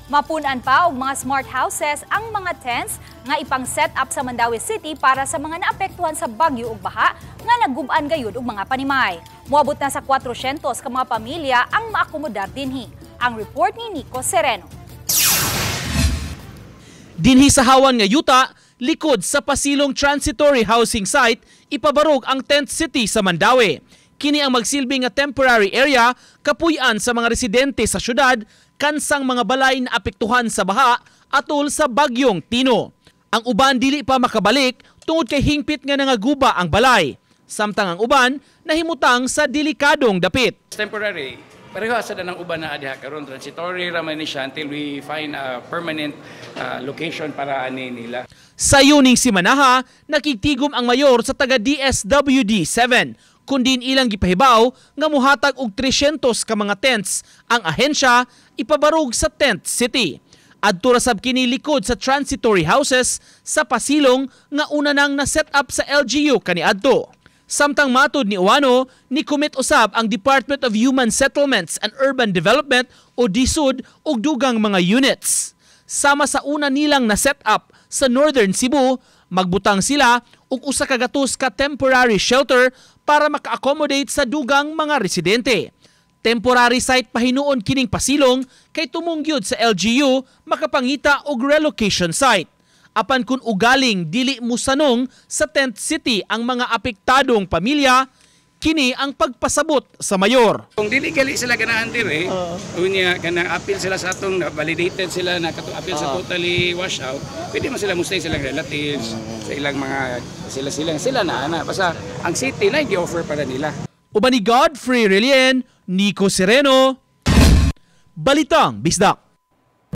Mapunan pa og mga smart houses ang mga tents nga ipang set up sa Mandaue City para sa mga naapektuhan sa bagyo ug baha nga nagguban gayud og mga panimay. Moabot na sa 400 ka mga pamilya ang maakomodar dinhi. Ang report ni Nico Sereno. Dinhi sa hawan nga yuta, likod sa Pasilong Transitory Housing Site, ipabarog ang Tent City sa Mandaue. Kini ang magsilbi nga temporary area kapuy-an sa mga residente sa syudad kansang mga balay na apektuhan sa baha atol sa bagyong Tino. Ang uban dili pa makabalik tungod kay hingpit nga nangaguba ang balay. Samtang ang uban nahimutang sa delikadong dapit. Temporary. Pareho sa ng uban na adiha karon, transitory ra man ni siya until we find a permanent location para ani nila. Sa yuning simanaha, nakigtigom ang mayor sa taga DSWD 7 kundin ilang gipahibaw nga muhatag og 300 ka mga tents ang ahensya ipabarog sa Tent City. Adto ra sab kini likod sa transitory houses sa Pasilong nga una nang na-set up sa LGU kaniadto. Samtang matod ni Uwano, ni commit usab ang Department of Human Settlements and Urban Development o DHSUD og dugang mga units. Sama sa una nilang na-set up sa Northern Cebu, magbutang sila og usa ka gatos ka temporary shelter para maka-accommodate sa dugang mga residente. Temporary site pahinuon kining Pasilong kay tumong gyud sa LGU makapangita og relocation site. Apan kung ugaling dili musanong sa Tent City ang mga apektadong pamilya, kini ang pagpasabot sa mayor. Kung dili gali sila ganahan diri, unya kanang appeal sila sa atong na validated sila na kato appeal sa totally wash out, pwede man sila mustay silang relatives, sa ilang mga sila sila sila na ana, basta ang city na gi-offer para nila. Uban ni Godfrey Relien, Nico Sereno, Balitang Bisdak.